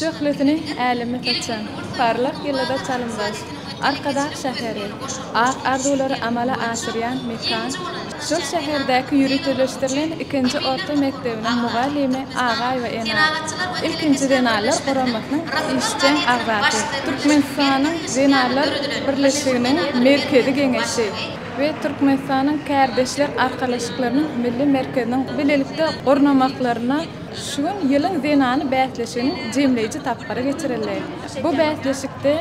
Şöhlesini äleme saçan, parlak ýyldyza çalymdaş Arkadag şäheri, ak arzuwlary amala aşyrýan mekan. Şol şäherdäki ýöriteleşdirilen ikinji orta mekdebiniň mugallymy Agaýewa Enar, ilkinji zenanlar guramasynyň işjeň agzasy, Türkmenistanyň Zenanlar birleşiginiň Merkezi Geňeşi we Türkmenistanyň Kärdeşler arkalaşyklarynyň Milli merkeziniň bilelikde gurnamaklaryna Şu gün Ýylyň zenany bäsleşiginiň jemleýji tapgyry geçirildi. Bu bäsleşikde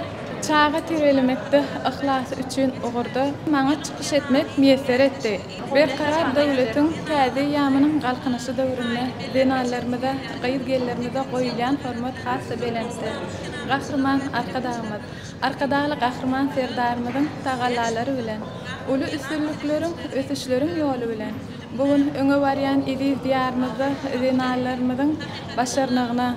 çaga terbiýelemekde yhlasy üçin ugurda maňa çykyş etmek miýesser etdi. Berkarar döwletiň täze eýýamynyň Galkynyşy döwründe zenanlarymyza, gyz-gelinlerimize goýulýan hormat has-da belentde. Gahryman Arkadagymyz, Arkadagly Gahryman Serdarymyzyň tagallalary bilen, uly üstünlikleriň, ösüşleriň ýoly bilen Bu gün öňe barýan eziz Diýarymyzda zenanlarymyzyň başarnygyna,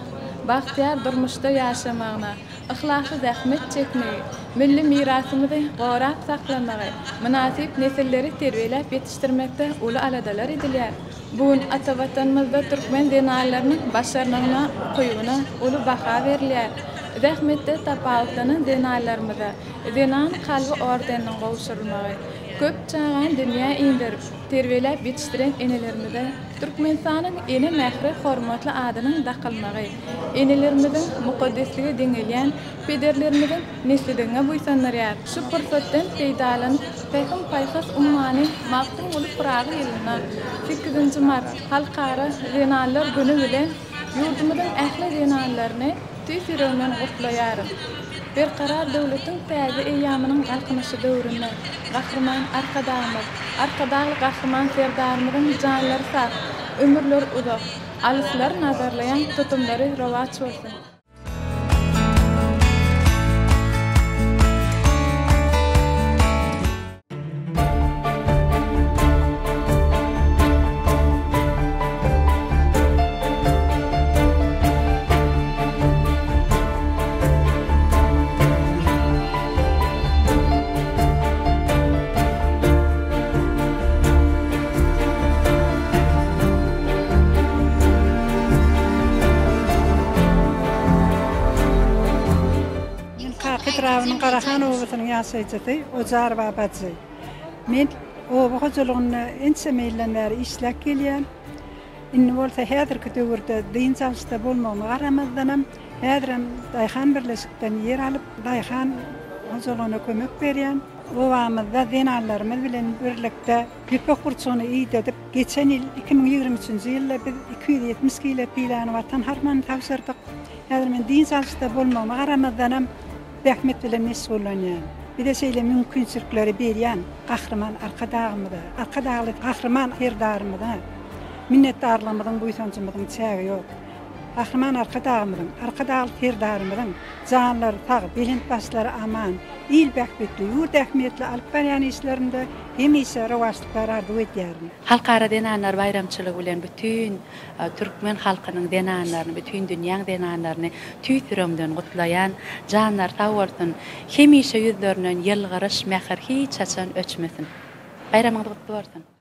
bagtyýar durmuşda ýaşamagyna, yhlasly zähmet çekmegi, milli mirasymyzy gorap saklamagy, mynasyp nesilleri terbiýeläp ýetişdirmekde uly aladalar edilýär. Bu gün ata Watanymyzda türkmen zenanlarynyň başarnygyna, ukybyna uly baha berilýär. Zähmetde tapawutlanan zenanlarymyza Zenan kalby ordeniniň gowşurylmagy, köp çagany dünýä inderip, terbiýeläp ýetişdiren enelerimize Türkmenistanyň Ene mähri hormatly adynyň dakylmagy, enelerimiziň mukaddeslige deňelýän pederlerimiziň neslidigiňe buýsandyrýar. Şu pursatdan peýdalanyp, Pähim-paýhas ummany Magtymguly Pyragy ýylynda sekizinji mart Halkara zenanlar güni bilen ýurdumyzyň ähli zenanlaryny Tüýs ýüregimden gutlaýaryn. Berkarar döwletiň täze eýýamynyň Galkynyşy döwründe Gahryman Arkadagymyz, Arkadagly Gahryman Serdarymyzyň janlary sag, ömürleri uzak, alyslary nazarlaýan tutumlary rowaç bolsun! Men Kaka etrabynyň Garahan obasynyň ýaşaýjysy Ojarowa Bajy. Men oba hojalygynda ençeme ýyldan bäri işläp gelýän. Indi bolsa häzirki döwürde dynç alyşda bolmagyma garamazdanam, häzirem daýhan birleşikden ýer alyp, daýhan hojalygyna kömek berýän. Obamyzda zenanlarymyz bilen birlikde ýüpek gurçugyny idedip, geçen ýyl, 2023-nji ýylda biz 270 kile piläni Watan harmanyna tabşyrdyk. Häzir men dynç alyşda bolmagyma garamazdanam, zähmet bilen meşgullanýan. Bize şeýle mümkinçilikleri berýän Gahryman Arkadagymyza, Arkadagly Gahryman Serdarymyza minnetdarlygymyzyň, buýsanjymyzyň çägi ýok. Gahryman Arkadagymyzyň, Arkadagly Serdarymyzyň janlary sag, belent başlary aman, il bähbitli, ýurt ähmiýetli alyp barýan işlerinde hemişe rowaçlyklar arzuw edýärin. Halkara zenanlar baýramçylygy bilen bütin Türkmen halkynyň zenanlaryny, bütin dünýäň zenanlaryny tüýs ýüregimden gutlaýan. Janlary sag bolsun. Hemişe ýüzlerinden ýylgyryş, mähir hiç haçan öçmesin. Baýramyňyz gutly bolsun!